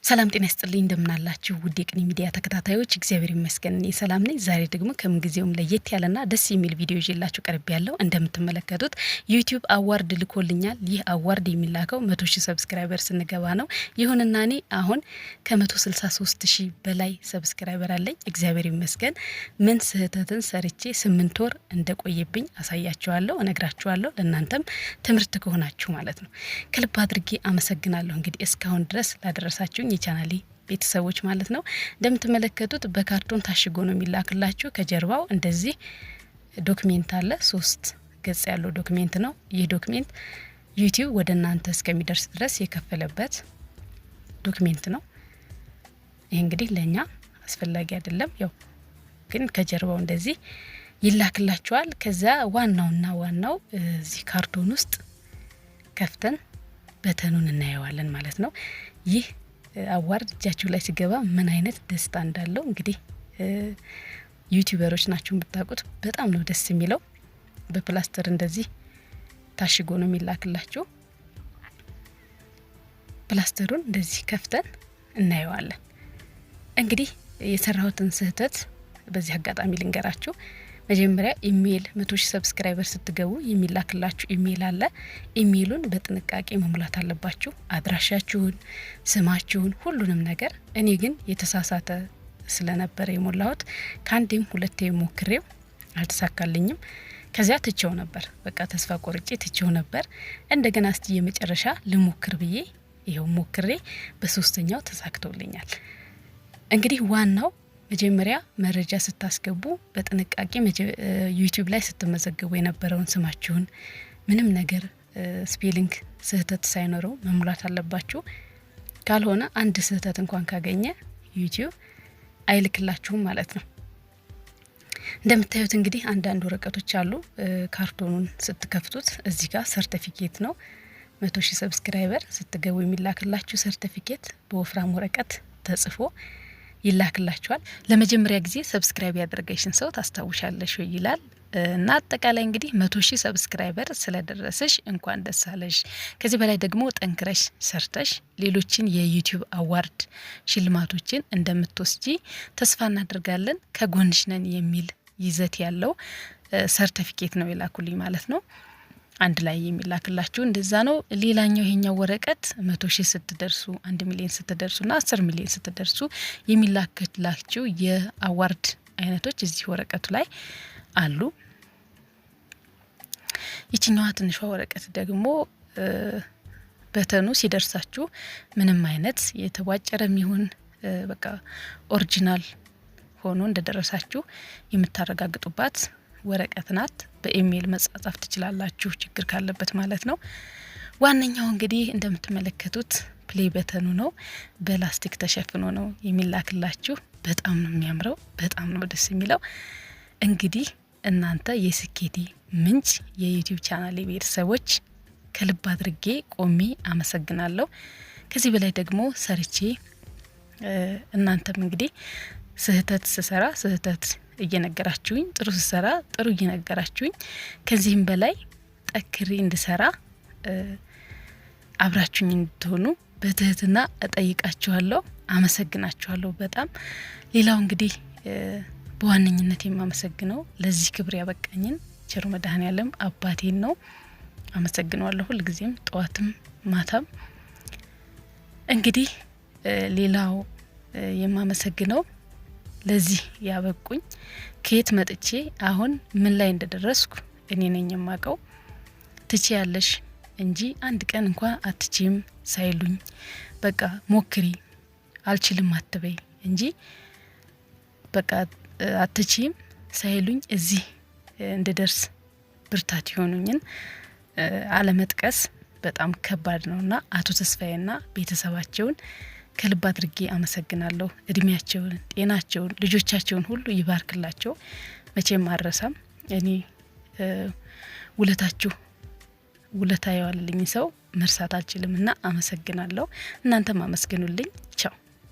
ሰላም ጤና ይስጥልኝ፣ እንደምናላችሁ ውድ የቅኔ ሚዲያ ተከታታዮች፣ እግዚአብሔር ይመስገን እኔ ሰላም ነኝ። ዛሬ ደግሞ ከምንጊዜውም ለየት ያለና ደስ የሚል ቪዲዮ ይዤላችሁ ቀርቤያለሁ። እንደምትመለከቱት YouTube award ልኮልኛል። ይህ award የሚላከው 100,000 subscriber ስንገባ ነው። ይሁንና እኔ አሁን ከ163,000 በላይ subscriber አለኝ። እግዚአብሔር ይመስገን። ምን ስህተትን ሰርቼ 8 ወር እንደቆየብኝ አሳያችኋለሁ፣ እነግራችኋለሁ። ለእናንተም ትምህርት ከሆናችሁ ማለት ነው። ከልብ አድርጌ አመሰግናለሁ። እንግዲህ እስካሁን ድረስ ላደረሳችሁኝ የቻናሌ ቤተሰቦች ማለት ነው። እንደምትመለከቱት በካርቶን ታሽጎ ነው የሚላክላችሁ። ከጀርባው እንደዚህ document አለ። ሶስት ገጽ ያለው document ነው። ይህ document YouTube ወደ እናንተ እስከሚደርስ ድረስ የከፈለበት document ነው። ይህ እንግዲህ ለእኛ አስፈላጊ አይደለም። ያው ግን ከጀርባው እንደዚህ ይላክላችኋል። ከዛ ዋናውና ዋናው እዚህ ካርቶን ውስጥ ከፍተን button ኑን እናየዋለን ማለት ነው። ይህ award እጃችሁ ላይ ሲገባ ምን አይነት ደስታ እንዳለው እንግዲህ YouTuber ኦች ናችሁ የምታውቁት። በጣም ነው ደስ የሚለው። በፕላስተር እንደዚህ ታሽጎ ነው የሚላክላችሁ። ፕላስተሩን እንደዚህ ከፍተን እናየዋለን። እንግዲህ የሰራሁትን ስህተት በዚህ አጋጣሚ ልንገራችሁ። መጀመሪያ ኢሜይል 100,000 subscriber ስትገቡ የሚላክላችሁ ኢሜይል አለ። ኢሜይሉን በጥንቃቄ መሙላት አለባችሁ። አድራሻችሁን፣ ስማችሁን፣ ሁሉንም ነገር። እኔ ግን የተሳሳተ ስለነበረ የሞላሁት ከአንዴም ሁለቴ ሞክሬው አልተሳካልኝም። ከዚያ ትቼው ነበር። በቃ ተስፋ ቆርጬ ትቼው ነበር። እንደገና እስቲ የመጨረሻ ልሞክር ብዬ ይኸው ሞክሬ በሶስተኛው ተሳክቶልኛል። እንግዲህ ዋናው መጀመሪያ መረጃ ስታስገቡ በጥንቃቄ YouTube ላይ ስትመዘገቡ የነበረውን ስማችሁን ምንም ነገር spelling ስህተት ሳይኖረው መሙላት አለባችሁ። ካልሆነ አንድ ስህተት እንኳን ካገኘ YouTube አይልክላችሁም ማለት ነው። እንደምታዩት እንግዲህ አንዳንድ ወረቀቶች አሉ። ካርቶኑን ስትከፍቱት እዚህ ጋር ሰርተፊኬት ነው። 100,000 subscriber ስትገቡ የሚላክላችሁ ሰርተፊኬት በወፍራም ወረቀት ተጽፎ ይላክላችኋል። ለመጀመሪያ ጊዜ subscribe ያደረገሽን ሰው ታስታውሻለሽ ወይ ይላል። እና አጠቃላይ እንግዲህ 100,000 subscriber ስለደረሰሽ እንኳን ደስ አለሽ። ከዚህ በላይ ደግሞ ጠንክረሽ ሰርተሽ ሌሎችን የ YouTube award ሽልማቶችን እንደምትወስጂ ተስፋ እናደርጋለን። ከጎንሽ ነን የሚል ይዘት ያለው ሰርተፊኬት ነው የላኩልኝ ማለት ነው። አንድ ላይ የሚላክላችሁ እንደዛ ነው። ሌላኛው ይሄኛው ወረቀት 100,000 ስትደርሱ፣ 1 ሚሊዮን ስትደርሱ ና 10 ሚሊዮን ስትደርሱ የሚላክላችሁ የ award አይነቶች እዚህ ወረቀቱ ላይ አሉ። ይችኛዋ ትንሿ ወረቀት ደግሞ button ኑ ሲደርሳችሁ ምንም አይነት የተቧጨረም ይሁን በቃ original ሆኖ እንደደረሳችሁ የምታረጋግጡባት ወረቀት ናት። በኢሜይል መጻጻፍ ትችላላችሁ፣ ችግር ካለበት ማለት ነው። ዋነኛው እንግዲህ እንደምትመለከቱት play button ኑ ነው። በላስቲክ ተሸፍኖ ነው የሚላክላችሁ። በጣም ነው የሚያምረው፣ በጣም ነው ደስ የሚለው። እንግዲህ እናንተ የስኬቴ ምንጭ የ YouTube ቻናል ቤተሰቦች ከልብ አድርጌ ቆሜ አመሰግናለሁ። ከዚህ በላይ ደግሞ ሰርቼ እናንተም እንግዲህ ስህተት ስሰራ ስህተት እየነገራችሁኝ፣ ጥሩ ስሰራ ጥሩ እየነገራችሁኝ፣ ከዚህም በላይ ጠንክሬ እንድሰራ አብራችሁኝ እንድትሆኑ በትህትና እጠይቃችኋለሁ። አመሰግናችኋለሁ በጣም። ሌላው እንግዲህ በዋነኝነት የማመሰግነው ለዚህ ክብር ያበቃኝን ቸሩ መድኃኔዓለም አባቴን ነው። አመሰግነዋለሁ ሁልጊዜም ጠዋትም ማታም። እንግዲህ ሌላው የማመሰግነው ለዚህ ያበቁኝ፣ ከየት መጥቼ አሁን ምን ላይ እንደደረስኩ እኔ ነኝ የማውቀው። ትችያለሽ እንጂ አንድ ቀን እንኳ አትችይም ሳይሉኝ፣ በቃ ሞክሪ፣ አልችልም አትበይ እንጂ በቃ አትችይም ሳይሉኝ እዚህ እንድደርስ ብርታት የሆኑኝን አለመጥቀስ በጣም ከባድ ነውና አቶ ተስፋዬና ቤተሰባቸውን ከልብ አድርጌ አመሰግናለሁ። እድሜያቸውን፣ ጤናቸውን፣ ልጆቻቸውን ሁሉ ይባርክላቸው። መቼም አልረሳም። እኔ ውለታችሁ ውለታ የዋለልኝ ሰው መርሳት አልችልም እና አመሰግናለሁ። እናንተም አመስግኑልኝ። ቻው።